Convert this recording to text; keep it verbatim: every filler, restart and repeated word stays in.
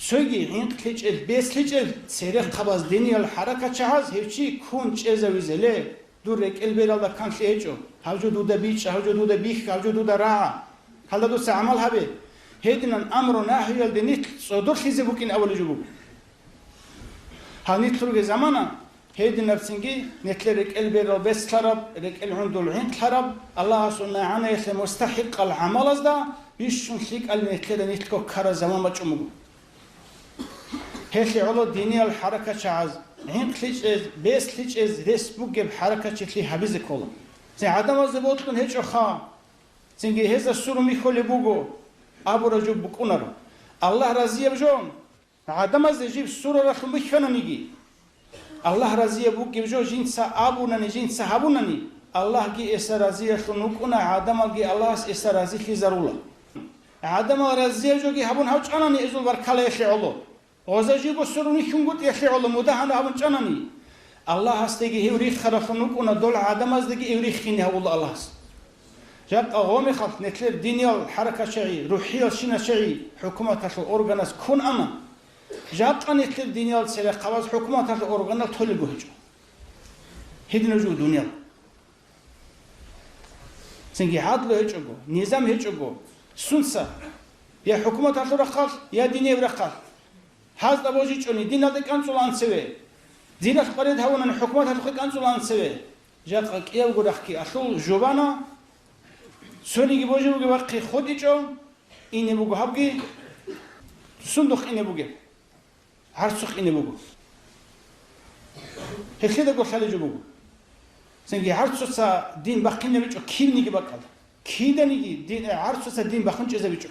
Цоги гӀинкълъичӀел, бецлъичӀел церехъабаз, диниял хӀаракатчагӀаз гьев чи ккун чӀезавизеле, дур рекӀел бералда канлъи гьечӀо, гьав жо дуда бичӀчӀа, гьав жо дуда бихьа, гьав жо дуда рагӀа. Гьалда дуца гӀамал гьабе. Гьединан амру-нагьиялде нилъ цӀодорлъизе букӀин абулеб жо буго. Гьал нилъ ругел замана гьединабцинги нилъер рекӀел берал бецлъараб, рекӀел гӀундул гӀинкълъараб, Аллагьасул магӀанаялъе мустахӀикъал гӀамалазда бищун лъикӀал нилъеда нилъго ккараб заман бачӀун буго. Гьелъие гӀоло диниял хӀаракатчагӀаз гӀинкълъичӀез, бецлъичӀез рес бугеб хӀаракатчилъи гьабизе ккола. Цин гӀадамазда бокьун гьечӀоха, цинги гьезда сурун бихьулеб буго абураб жо букӀунаро. Аллагь разияб жо гӀадамазда жиб сураралъун бихьананиги, Аллагь разияб бугеб жо жинца абунани, жинца гьабунани, Аллагьги эса разиялъун вукӀуна, гӀадамалги Аллагьас эса разилъизарула. ГӀадамал разияб жоги гьабун гьав чӀанани эзул баркалаялъе гӀоло, гъоза жибго сурун вихьунгутӀиялъе гӀоло мудагьану гьабун чӀанани, Аллагьасдаги гьев риххаралъун вукӀуна, дол гӀадамаздаги гьев риххине гьавула Аллагьас. Жакъа гъомехалъ нилъер диниял хӀаракатчагӀи, рухӀиял щинасчагӀи хӀукуматалъул органас ккун ана. Жакъа нилъер диниял церехъабаз хӀукуматалъул органал толебго гьечӀо. Гьединаб жо дуниял. Цинги гӀадлу гьечӀого, низам гьечӀого, сунца, я хӀукуматалъул рахъалъ, я динияв рахъалъ. Гьазда божичӀони, диналде кӀанцӀулаан цеве. Диналъ къварид гьавунани, хӀукуматалъухъе кӀанцӀулаан цеве. Жакъа кӀиявго рахъги алъул жубана, цониги божи бугеб вахъи хутӀичӀо, ине буго гьабги, сундухъ ине бугеб. ГӀарцухъ ине буго. Гьелъидаго лъалеб жо буго. Цинги гӀарцуца дин бахъинабичӀо кибниги бакӀалда. Киданиги дин, гӀарцуца дин бахъун чӀезабичӀо.